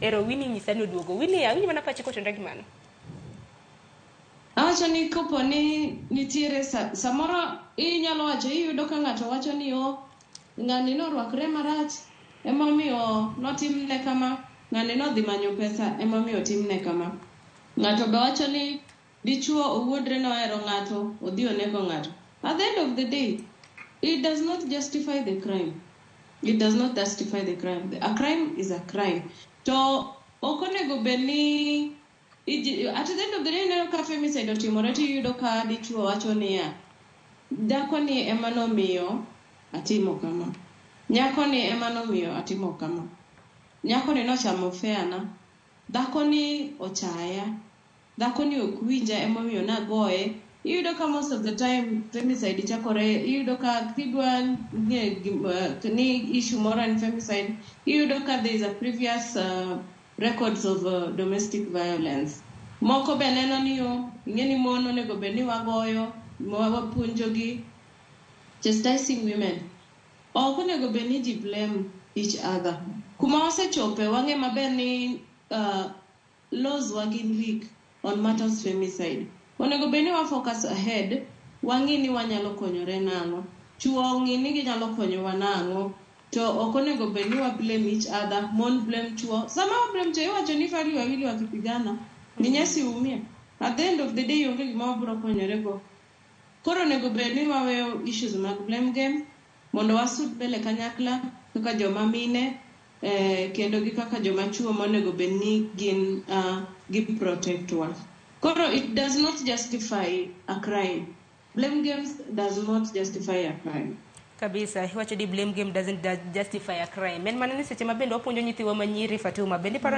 Ero Winnie nyisa ni oduogo. Winnie, awinjo mana pachi kotenore gi mano. Awacho ni kopo ni nitiere samoro inyalo wacho, iyudo ka ng'ato wacho ni o ng'ani norwakre marach emomiyo notimne kama, ng'ani nodhi manyo pesa emomiyo otimne kama. Ng'ato be wacho ni dichuo owuondre nohero ng'ato, odhi onego ng'ato. At the end of the day, it does not justify the crime. It does not justify the crime. A crime is a crime. To ok onego bed ni at the end of the day, ineno ka femicide otimore to iyudo ka dichuo wacho niya, dhakoni ema nomiyo atimo kama, nyakoni ema nomiyo atimo kama, nyakoni nochamo feana, dhakoni ochaya, dhakoni ok winja emomiyo nagoye. Iyudo ka most of the time femicide chakore, iyudo ka kidwa ng'e ni issue moro en femicide, iyudo ka there is a previous records of domestic violence. Moko be neno ni yo ing'e ni mon onego bed ni wagoyo, wapuonjogi chastising women. Ok onego bed ni ji blame each other. Kuma wasechope, wang'e maber ni laws wa gin weak on matters femicide. Onego bed ni wa focus ahead, wang'i ni wanyalo konyore nang'o, chuo ong'i ni ginyalo konyowa nang'o. To ok onego bed ni wa blame each other, mon blame chuo. Sama wa blame chuo, iwacho ni fahali wawili wakipigana ni nyasi umia. At the end of the day, onge gima wabiro konyore go. Koro onego bed ni waweyo issues mag blame game mondo wasud mbele kanyakla kaka joma mine, kendo gi kaka joma chuo monego bed ni gin gi protect wa. Koro it does not justify a crime. Blame games does not justify a crime. Kabisa, iwacho ni blame game doesn't justify a crime. En mana ni seche ma bende wapuonjo nyithiwa manyiri, Fatuma, bende iparo